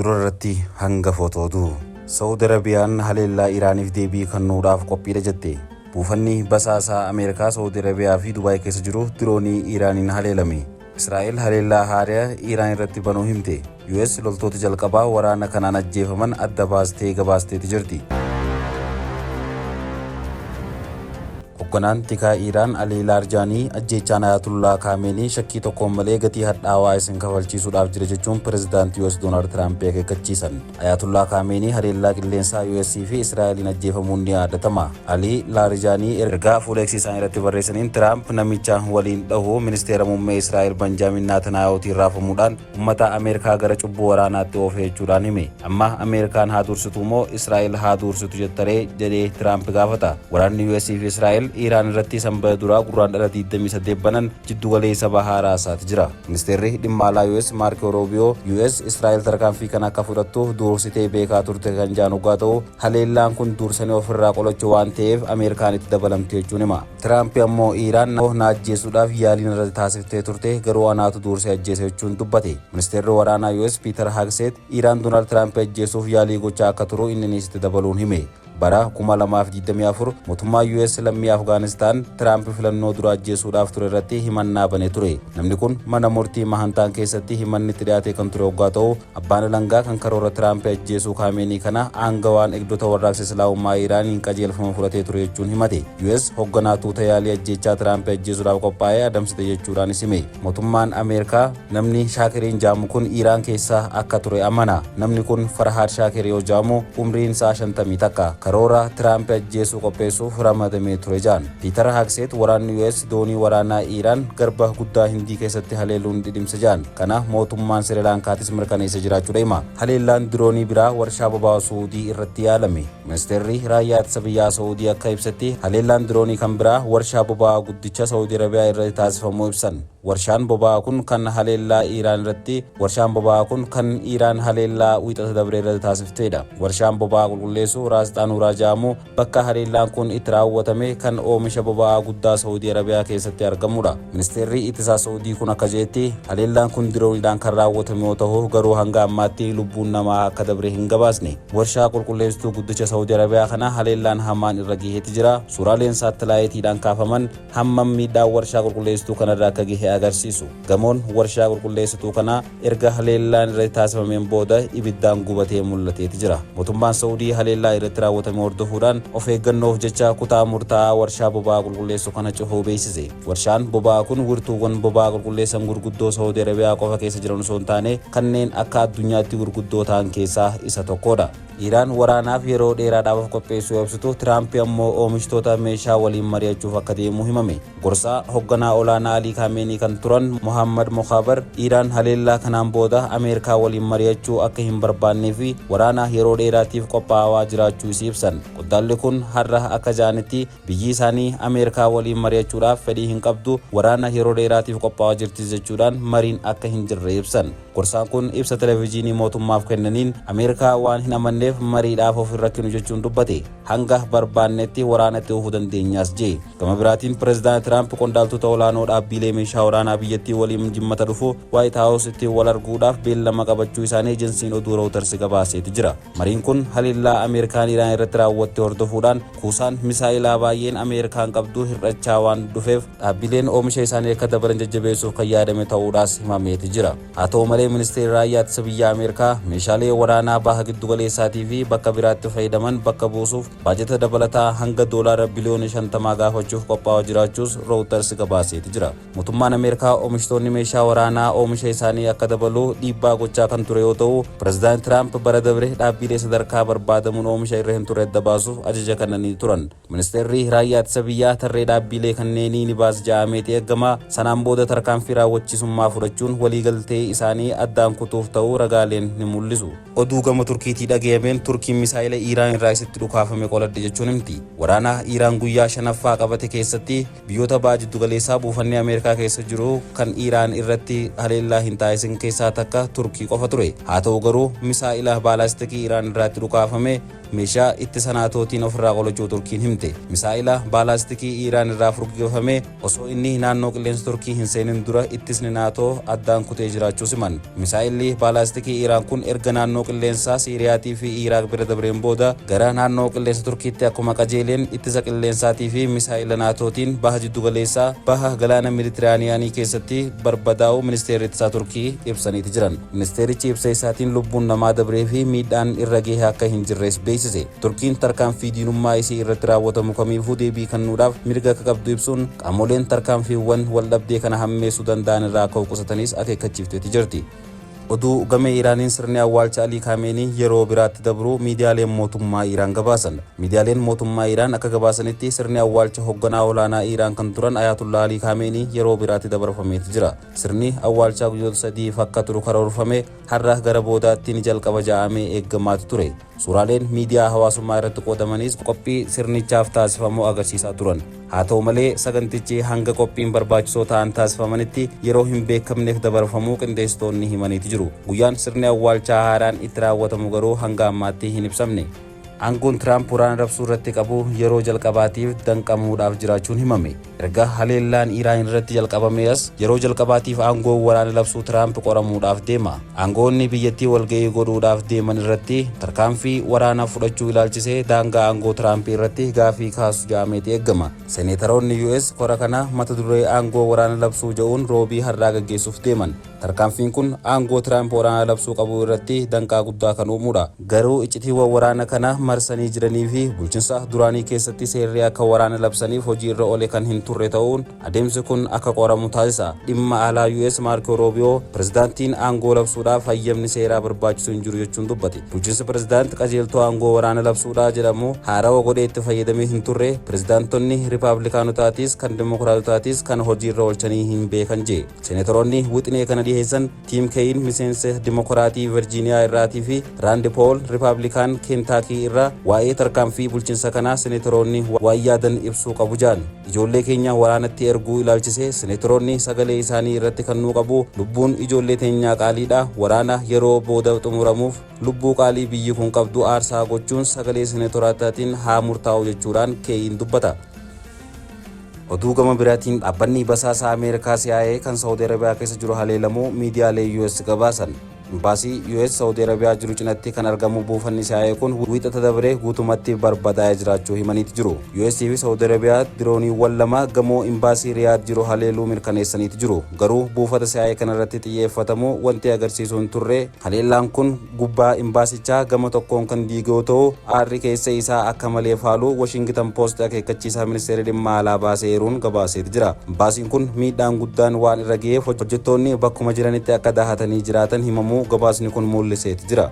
Dura irratti hangafoota oduu. Sa'uud Arabiyaan haleellaa Iraaniif deebii kennuudhaaf qophiidha jette. Buufanni basaasaa Ameerikaa Sa'uud Arabiyaa fi Dubaay keessa jiru diroonii Iraaniin haleelame. Israa'el haleellaa haaraa Iraan irratti banuu himte. US loltoota jalqabaa waraana kanaan ajjeefaman adda baastee gabaasteeti jirti. Hogganaan tikaa Iraan Alii Laarjaanii ajjeechaan Ayatullaa Kaameenii shakkii tokkoon malee gatii hadhaawaa isin kafalchiisuudhaaf jira jechuun pirezidaantii US Doonaald Tiraamp akeekkachiisan. Ayatullaa Kaameenii haleellaa qilleensaa US fi Israa'eliin ajjeefamuun ni yaadatama. Alii Laarjaanii ergaa fuula X isaanii irratti barreessaniin Tiraamp namicha waliin dhahuu ministeera muummee Israa'el Banjaamin Naatanaayootiin raafamuudhaan ummata Ameerikaa gara cubbuu waraanaatti oofe jechuudhaan hime. Amma Ameerikaan haa dursitu moo Israa'el haa dursitu jettaree jedhee Tiraamp gaafata. Waraanni US fi Israa'el Iraan irratti Sanbata duraa Gurraandhala 28 banan jiddu galeessa bahaa raasaati jira. Ministeerri dhimma alaa US Maarkoo Roobiyoo US Israa'el tarkaanfii kana akka fudhattu dursitee beekaa turte kan jaan hoggaa ta'u haleellaan kun dursanii ofirraa qolachuu waan ta'eef Ameerikaan itti dabalamte jechuun hima. Tiraamp ammoo Iraan na ajjeesuudhaaf yaaliin irratti taasiftee turte garuu anaatu dursee ajjeese jechuun dubbate. Ministeerri waraanaa US Piitar Haagseet Iraan Doonaald Tiraamp ajjeesuuf yaalii gochaa akka turu inninis itti dabaluun hime. Bara 2024 mootummaa US lammii Afgaanistaan Tiraamp filannoo dura ajjeesuudhaaf ture irratti himannaa bane ture. Namni kun mana murtii Mahantaan keessatti himanni itti dhiyaatee kan ture hoggaa ta'u abbaan alangaa kan karoora Tiraamp ajjeesuu Kaameenii kana aangawaan eegdota warraaqsa Islaamummaa Iraaniin qajeelfama fudhatee ture jechuun himate. US hogganaa tuuta yaalii ajjeechaa Tiraamp ajjeesuudhaaf qophaa'ee adamsite jechuudhaanis hime. Mootummaan Ameerikaa namni Shaakiriin jaamu kun Iraan keessa akka ture amana. Namni kun Farhaad Shaakir yoo jaamu umriin isaa 51 karoora Tiraamp ajjeesuu qopheessuuf ramadamee ture jaan. Piitar Haagseet waraanni US doonii waraanaa Iraan garba guddaa Hindii keessatti haleeluun dhidhimse jaan. Kana mootummaan Siriilaankaatis mirkaneessa jiraachuudha hima. Haleellaan diroonii biraa warshaa boba'aa Suudii irratti yaalame. Ministeerri raayyaa ittisa biyyaa Saa'udii akka ibsetti haleellaan diroonii kan biraa warshaa boba'aa guddicha Saa'udii Arabiyaa irratti taasifamuu ibsan. Warshaan boba'aa kun kan haleellaa Iraan irratti warshaan boba'aa kun kan Iraan haleellaa wiixata dabree irratti taasifteedha. Warshaan boba'aa qulqulleessu Raas Xaanuuraa jedhamu bakka haleellaan kun itti raawwatame kan oomisha boba'aa guddaa Saa'udii Arabiyaa keessatti argamudha. Ministeerri ittisaa Saa'udii kun akka jedhetti haleellaan kun dirooniidhaan kan raawwatame yoo ta'u garuu hanga ammaatti lubbuun namaa akka dabre hin gabaasne. Warshaa qulqulleessituu guddicha Saa'udii Arabiyaa kana haleellaan hamaan irra gaheeti jira. Suuraaleen saatalaayitiidhaan kaafaman hammam miidhaa warshaa qulqulleessituu kanarra akka gahe agarsiisu. Gamoon warshaa qulqulleessituu kana erga haleellaan irratti taasifameen booda ibiddaan gubatee mul'ateeti jira. Mootummaan Saa'udii haleellaa irratti raawwatame hordofuudhaan of eeggannoof jecha kutaa murtaa'aa warshaa boba'aa qulqulleessu kana cufuu beeksise. Warshaan boba'aa kun wirtuuwwan boba'aa qulqulleessan gurguddoo Saa'udii Arabiyaa qofa keessa jiran osoo hin taane kanneen akka addunyaatti gurguddoo ta'an keessaa isa tokkodha. Iraan waraanaaf yeroo dheeraadhaaf of qopheessuu ibsitu Tiraamp ammoo oomishtoota meeshaa waliin mari'achuuf akka deemu himame. Gorsaa hogganaa olaanaa Alii Kaameenii kan turan Mohammad Mokhaabar Iraan haleellaa kanaan booda Ameerikaa waliin mari'achuu akka hin barbaannee fi waraana yeroo dheeraatiif qophaa'aa jiraachuu isii ibsan. Qondaalli kun har'a akka ja'anitti biyyi isaanii Ameerikaa waliin mari'achuudhaaf fedhii hin qabdu waraana yeroo dheeraatiif qophaa'aa jirtis jechuudhaan mariin akka hin jirre ibsan. Gorsaan kun ibsa televezyiinii mootummaaf kennaniin Ameerikaa waan hin amanneef mariidhaaf of hin rakkinu jechuun dubbate. Hanga barbaannetti waraana itti oofuu dandeenyaas jee. Gama biraatiin pirezidaanti Tiraamp qondaaltota olaanoo dhaabbilee meeshaa waraanaa biyyattii waliin jimmata dhufu Waayit Haawus itti wal arguudhaaf beellama qabachuu isaanii ejensiin oduu Rooyiters gabaaseeti jira. Mariin kun haleellaa Ameerikaan Iraan irratti raawwatte hordofuudhaan kuusaan misaa'ilaa baay'een Ameerikaan qabdu hir'achaa waan dhufeef dhaabbileen oomisha isaanii akka dabalan jajjabeessuuf kan yaadame ta'uudhaas himameeti jira. Haa ta'u malee ministeerri raayyaa ittisa biyyaa Ameerikaa meeshaalee waraanaa baha giddugaleessaatii fi bakka biraatti fayyadaman bakka buusuuf baajata dabalataa hanga doolaara biliyoona 50 gaafachuuf qophaa'aa jiraachuus Reuters gabaaseeti jira. Mootummaan Ameerikaa oomishtoonni meeshaa waraanaa oomisha isaanii akka dabalu dhiibbaa gochaa kan ture yoo ta'u, pirezidaanti Tiraamp bara dabre dhaabbilee sadarkaa barbaadamuun oomisha irra hin turre adda baasuuf ajaja kennanii turan. Ministeerri raayyaa ittisa biyyaa tarree dhaabbilee kanneenii ni baasa jedhameeti eegama. Sanaan booda tarkaanfii raawwachiisummaa fudhachuun waliigaltee isaanii addaan kutuuf ta'uu ragaaleen ni mul'isu. Oduu gama Turkiitii dhagayameen Turkiin misaa'ila Iiraan irraa isitti dhukaafame qoladhe jechuun himti. Waraana Iiraan guyyaa shanaffaa qabate keessatti biyyoota baha jiddugaleessaa buufanni Ameerikaa keessa jiru kan Iiraan irratti haleellaa hin taasisin keessaa takka Turkii qofa ture. Haa ta'u garuu misaa'ila baalaastikii Iiraan irraatti dhukaafame Meeshaa ittisa Naatootiin ofirraa qolachuu Turkiin himte. Misaa'ila baalaastikii Iiraan irraa furguggifame osoo inni naannoo qilleensa Turkii hin seenin dura ittisni Naatoo addaan kutee jiraachuus himan. Misaa'illi baalaastikii Iiraan kun erga naannoo qilleensaa Siiriyaatii fi Iiraaq bira dabreen booda gara naannoo qilleensa Turkiitti akkuma qajeeleen ittisa qilleensaatii fi misaa'ila Naatootiin baha jiddugaleessaa baha galaana Meeditiraaniyaanii keessatti barbadaa'uu ministeerri ittisaa Turkii ibsaniiti jiran. Ministeerichi ibsa isaatiin lubbuun namaa dabree fi miidhaan irra gahe akka hin jirres beeksise. Turkiin tarkaanfii diinummaa isii irratti raawwatamu kamiifuu deebii kennuudhaaf mirga akka qabdu ibsuun qaamoleen tarkaanfiiwwan waldhabdee kana hammeessuu danda'an irraa akka of qusatanis akeekkachiifteeti jirti. Oduu gama Iiraaniin sirni awwaalcha Alii Kaameenii yeroo biraatti dabruu miidiyaaleen mootummaa Iiraan gabaasan. Miidiyaaleen mootummaa Iiraan akka gabaasanitti sirni awwaalcha hogganaa olaanaa Iiraan kan turan Ayaatullaa Alii Kaameenii yeroo biraatti dabarfameeti jira. Sirni awwaalchaa guyyoota sadiif akka turu karoorfame har'a gara boodaatti ni jalqaba ja'amee eeggamaati ture. Suuraaleen miidiyaa hawaasummaa irratti qoodamanis qophii sirnichaaf taasifamu agarsiisaa turan. Haa ta'u malee sagantichi hanga qophiin barbaachisoo ta'an taasifamanitti yeroo hin beekamneef dabarfamuu qindeessitoonni himaniiti jiru. Guyyaan sirni awwaalchaa haaraan itti raawwatamu garuu hanga ammaatti hin ibsamne. Aangoon Tiraamp waraana labsuu irratti qabu yeroo jalqabaatiif danqamuudhaaf jiraachuun himame. Erga haleellaan Iiraan irratti jalqabamee as yeroo jalqabaatiif aangoon waraana labsuu Tiraamp qoramuudhaaf deema. Aangoonni biyyattii walga'ii godhuudhaaf deeman irratti tarkaanfii waraanaa fudhachuu ilaalchisee daangaa aangoo Tiraamp irratti gaafii kaasu ja'ameeti eeggama. Seneetaroonni US kora kana mata duree aangoo waraana labsuu jedhuun Roobii har'aa gaggeessuuf deeman. Tarkaanfiin kun aangoo Tiraamp waraana labsuu qabu irratti danqaa guddaa kan uumudha. Garuu iccitiiwwan waraana kana marsanii jiranii fi bulchinsa duraanii keessatti seerri akka waraana labsaniif hojii irra oole kan hin turre ta'uun adeemsi kun akka qoramu taasisa. Dhimma alaa US Maarkoo Roobiyoo pirezidaantiin aangoo labsuudhaaf hayyamni seeraa barbaachisu hin jiru jechuun dubbate. Bulchinsi pirezidaant qajeeltoo aangoo waraana labsuudhaa jedhamu haarawa godhee itti fayyadamee hin turre, pirezidaantonni Ripaablikaanotaatis kan Dimokiraatotaatis kan hojiirra oolchanii hin beekan jee. Seneetoroonni wixinee kana dhiheessan Tiim Keeyin miseensa Dimookiraatii Virjiiniyaa irraatii fi Raandi Pool Ripaablikaan Keentaakii irraa waa'ee tarkaanfii bulchinsa kanaa seneetoroonni waan yaadan ibsuu qabu jedhan. Ijoollee keenya waraanatti erguu ilaalchisee seneetoroonni sagalee isaanii irratti kennuu qabu. Lubbuun ijoollee teenyaa qaaliidha. Waraana yeroo booda xumuramuuf lubbuu qaalii biyyi kun qabdu aarsaa gochuun sagalee seneetoraatiin haa murtaa'u jechuudhaan Keeyin dubbata. Oduu gama biraatiin dhaabbanni basaasa Ameerikaa CIA kan Saawudi Arabiyaa keessa jiru haleelamuu miidiyaalee US gabaasan. Imbaasii US Saawudi Arabiyaa jiru cinatti kan argamu buufanni CIA kun Wiixata dabree guutumatti barbadaa'ee jiraachuu himaniiti jiru. US fi Saawudi Arabiyaa dirooniiwwan lama gamoo imbaasii Riyaad jiru haleeluu mirkaneessaniiti jiru. Garuu buufata CIA kanarratti xiyyeeffatamu wanti agarsiisu hin turre. Haleellaan kun gubbaa imbaasichaa gama tokkoon kan diige yoo ta'u, aarri keessa isaa akka malee faalu Washington Post akeekkachiisaa ministeerri dhimma alaa baasee eeruun gabaaseeti jira. Imbaasiin kun miidhaan guddaan waan irra ga'eef hojjettoonni bakkuma jiranitti akka dahatanii jiraatan himamuu gabaasni kun mul'iseeti jira.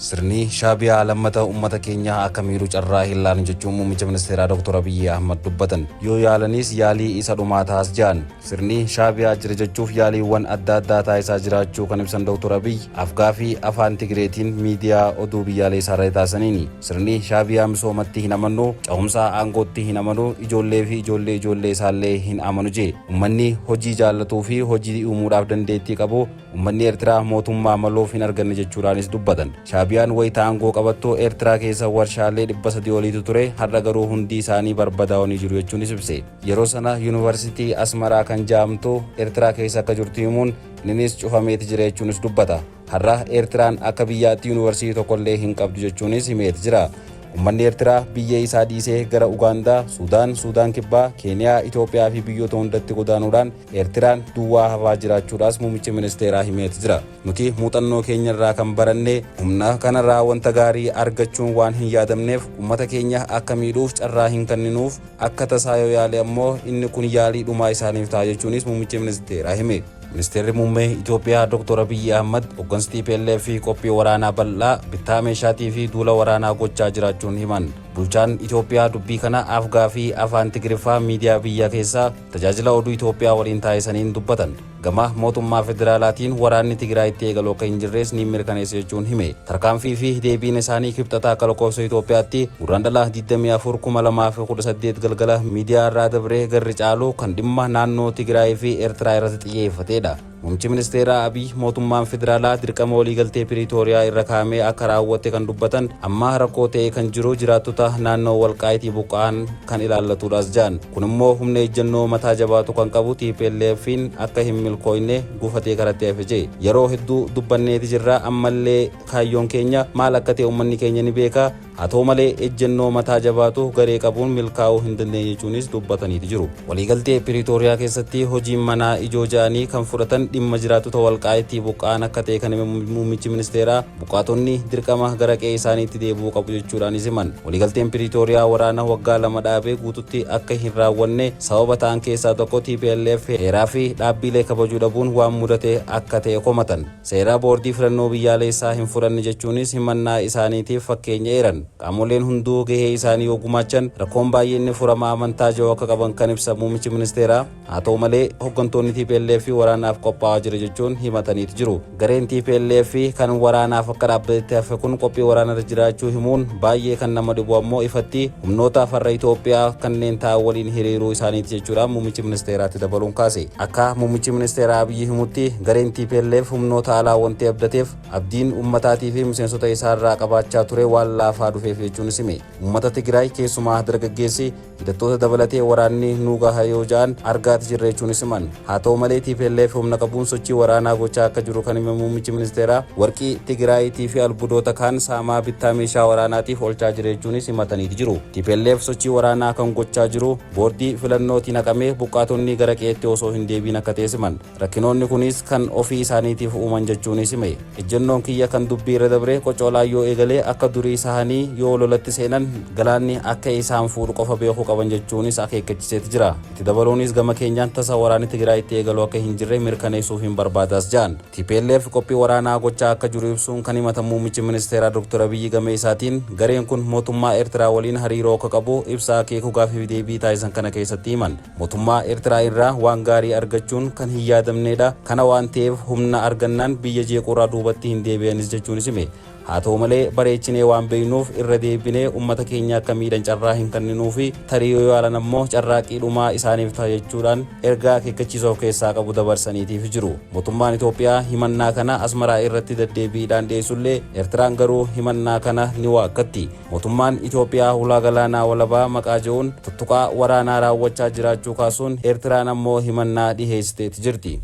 Sirni Shaabiyaa lammata uummata keenya akka miidhu carraa hin laannu jechuun muummicha ministeeraa Dr. Abiyyi Ahmad dubbatan. Yoo yaalanis yaalii isa dhumaa taas jedhan. Sirni Shaabiyaa jira jechuuf yaaliiwwan adda addaa taasisaa jiraachuu kan ibsan Dr. Abiy afgaafii afaan Tigireetiin miidiyaa oduu biyyaalessaa irratti taasisaniini. Sirni Shaabiyaa misoomatti hin amanu, cehumsa aangootti hin amanu, ijoollee fi ijoollee ijoollee isaallee hin amanu jee. Uummanni hojii jaallatuu fi hojii uumuudhaaf dandeettii qabu uummanni Eertiraa mootummaa maluuf hin arganne jechuudhaanis dubbatan. Shaabiyaan wayita aangoo qabattu Eertiraa keessa warshaalee 300 oliitu ture, har'a garuu hundi isaanii barbadaa'anii jiru jechuunis ibse. Yeroo sana Yuunivarsiitii Asmaraa kan jedhamtu Eertiraa keessa akka jirtu himuun innis cufameeti jira jechuunis dubbata. Har'a Eertiraan akka biyyaatti yuunivarsiitii tokkollee hin qabdu jechuunis himeeti jira. Uummanni Eertiraa biyya isaa dhiisee gara Ugaandaa, Suudaan, Suudaan Kibbaa, Keeniyaa, Itoophiyaa fi biyyoota hundatti godaanuudhaan Eertiraan duwwaa hafaa jiraachuudhaas muummichi ministeeraa himeeti jira. Nuti muuxannoo keenya irraa kan baranne humna kanarraa wanta gaarii argachuun waan hin yaadamneef uummata keenya akka miidhuuf carraa hin kenninuuf, akka tasaa yoo yaale ammoo inni kun yaalii dhumaa isaaniif ta'a jechuunis muummichi ministeeraa hime. Ministeerri muummee Itoophiyaa Dr. Abiyyi Ahmad hooggansi TPLF fi qophii waraanaa bal'aa bittaa meeshaatii fi duula waraanaa gochaa jiraachuun himan. Bulchaan Itoophiyaa dubbii kana afgaafii afaan Tigiriffaa miidiyaa biyya keessaa tajaajila oduu Itoophiyaa waliin taasisaniin dubbatan. Gama mootummaa federaalaatiin waraanni Tigraayitti eegalu akka hin jirres ni mirkaneessa jechuun hime. Tarkaanfii fi deebiin isaanii Kibxataa akka lakkoofsa Itoophiyaatti Guraandhala 24 2018 galgala miidiyaa irraa dabree garri caalu kan dhimma naannoo Tigraay fi Eertiraa irratti xiyyeeffatedha. Muummichi ministeeraa Abiy mootummaan federaalaa dirqama waliigaltee Piriitooriyaa irra kaa'ame akka raawwate kan dubbatan, amma rakkoo ta'ee kan jiru jiraattota naannoo Walqaayitii buqqa'an kan ilaallatudhas jedhan. Kun immoo humna ejjennoo mataa jabaatu kan qabu TPLF'n akka hin milkooyne gufatee karatti hafe jee. Yeroo hedduu dubbanneeti jirra, ammallee kaayyoon keenya maal akka ta'e uummanni keenya ni beeka. Haa ta'u malee ejjennoo mataa jabaatu garee qabuun milkaa'uu hin dandeenye jechuunis dubbataniiti jiru. Waliigaltee Piriitooriyaa keessatti hojiin manaa ijoo ja'anii kan fudhatan dhimma jiraattota Walqaayitii buqqa'an akka ta'e kan hime muummichi ministeeraa, buqqaatonni dirqama gara qe'ee isaaniitti deebi'uu qabu jechuudhaanis himan. Waliigalteen Piriitooriyaa waraana waggaa 2 dhaabee guututti akka hin raawwanne sababa ta'an keessaa tokko tplf heeraa fi dhaabbiilee kabajuu dhabuun waan mudate akka ta'e komatan. Seera boordii filannoo biyyaaleessaa hin fudhanne jechuunis himannaa isaaniitiif fakkeenya eeran. Qaamoleen hunduu gahee isaanii yoo gumaachan rakkoon baay'een ni furama amantaa jedhu akka qaban kan ibsan muummichi ministeeraa, haa ta'u malee hoggantoonni tplf waraanaaf qophaa'aa jira jechuun himataniiti jiru. Gareen tplf kan waraanaaf akka dhaabbatetti hafe kun qophii waraanarra jiraachuu himuun, baay'ee kan nama dhibu ammoo ifatti humnoota farra Itoophiyaa kanneen ta'an waliin hiriiruu isaaniiti jechuudhaan muummichi ministeeraatti dabaluun kaase. Akka muummichi ministeeraa Abiyyi himutti, gareen tplf humnoota alaa wanti abdateef abdiin ummataatii fi miseensota isaarraa qabaachaa ture waan laafaa dhufeef jechuunis hime. Ummata Tigraay keessumaa dargaggeessi, hidhattoota dabalatee waraanni nu gaha yoo ja'an argaati jirra jechuunis himan. Haa ta'u malee tplf humna qabuun sochii waraanaa gochaa akka jiru kan hime muummichi ministeeraa, warqii Tigraayitii fi albudoota kaan saamaa bittaa meeshaa waraanaatiif olchaa jira jechuunis himataniiti jiru. Tplf sochii waraanaa kan gochaa jiru boordii filannootiin haqamee buqqaatonni gara qe'eetti osoo hin deebiin akka ta'es himan. Rakkinoonni kunis kan ofii isaaniitiif uuman jechuunis hime. Ejjennoon kiyya kan dubbii irra dabre qocoolaan yoo eegale akka durii sahanii yoo lolatti seenan galaanni akka isaan fuudhu qofa beekuu qaban jechuunis akeekkachiseeti jira. Itti dabaluunis gama keenyaan tasa waraanni Tigraayitti eegalu akka hin jirre mirkaneessuufiin barbaadaas ja'an. Tplf qophii waraanaa gochaa akka jiru ibsuun kan himatan muummichi ministeeraa Dr. Abiyyi gama isaatiin gareen kun mootummaa Eertiraa waliin hariiroo akka qabu ibsa akeeku gaafii fi deebii taasisan kana keessatti himan. Mootummaa Eertiraa irraa waan gaarii argachuun kan hin yaadamneedha. Kana waan ta'eef humna argannaan biyya jeequurraa duubatti hin deebi'anis jechuunis hime. Haa ta'u malee bareechinee waan beeknuuf irra deebinee ummata keenya akka miidhan carraa hin kanninuufi, tarii yoo yaalan ammoo carraaqqii dhumaa isaaniif ta'a jechuudhaan ergaa akeekkachiisa of keessaa qabu dabarsaniitiif jiru. Mootummaan Itoophiyaa himannaa kana Asmaraa irratti deddeebiidhaan dhiyeessullee Eertiraan garuu himannaa kana ni waakkatti. Mootummaan Itoophiyaa hulaa galaanaa walabaa maqaa je'uun tuttuqaa waraanaa raawwachaa jiraachuu kaasuun Eertiraan ammoo himannaa dhiheessiteeti jirti.